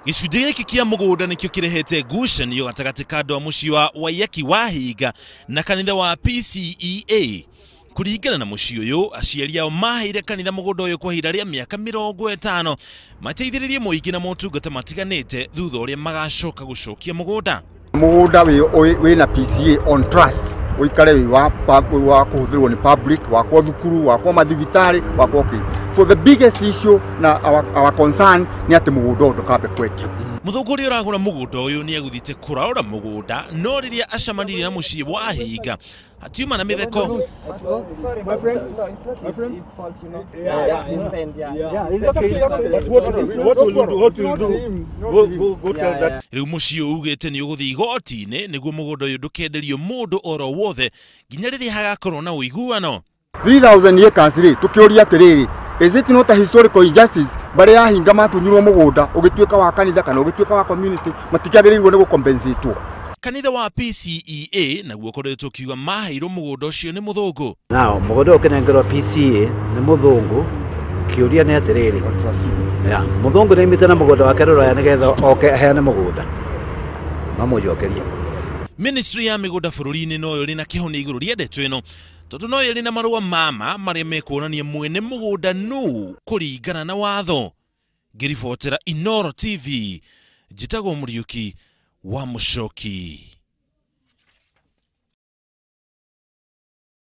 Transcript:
Gĩcunjĩ gĩkĩ kĩa mũgũnda nĩkĩo kĩrehete ngucanio gatagatĩ ka andũ a mũciĩ wa Waiyaki wa Hinga na kanitha wa PCEA. Kũringana na mũciĩ ũyũ, aciari ao maheire kanitha mũgũnda ũyũ kwa ihinda rĩa mĩaka 50 mateithĩrĩrie mũingĩ na motungata matiganĩte thutha ũrĩa magacoka gũcokia mũgũnda. Mũgũnda wĩna PCA on trust ũikare wĩ wa kũhũthĩrwo nĩ public, wakwo thukuru, wakwo mathibitarĩ, wakwo kĩ. For the biggest issue na our concern nĩ atĩ mũgũnda ũyũ ndũkambe kwendio. Mũthũngũ ũrĩa ũragũra mũgũnda ũyũ nĩ egũthiĩte kũraũra mũgũnda, no rĩrĩa acemanirie na mũciĩ wa Hinga hatiuma na mĩtheko. My friend, my friend. Rĩu mũciĩ ũyũ ugĩte nĩ ũgũthiĩ igoti-inĩ nĩguo mũgũnda ũyũ ndũkenderio mũndũ oro wothe nginya rĩrĩa hagakorwo na ũiguano. 3000 acres rĩ, tũkĩũria atĩrĩrĩ, is it not a historical injustice barĩa ya Hinga matunyirwo mũgũnda ũgĩtuĩka wa kanitha kana ũgĩtuĩka wa community, matikĩagĩrĩirwo nĩ gũcompensatwo? Kanitha wa PCEA naguo ũkoretwo ũkiuga maheirwo mũgũnda ũcio nĩ mũthũngũ. Nao mũgũnda ũkĩnengerwo PCA nĩ mũthũngũ, kĩũria nĩ atĩrĩrĩ, mũthũngũ nĩaimĩte na mũgũnda wake rũraya nĩgetha oke aheane mũgũnda, mamũnjokerie. Ministry ya mĩgũnda bũrũri-inĩ no ĩrĩ na kĩhonia igũrũ rĩa ndeto ĩno, tondũ no ĩrĩ na marũa mama marĩa mekuonania mwene mũgũnda nũ kũringana na watho. Ngĩribotera Inooro TV, njĩtagwo Mũriũki wa Mũcoki.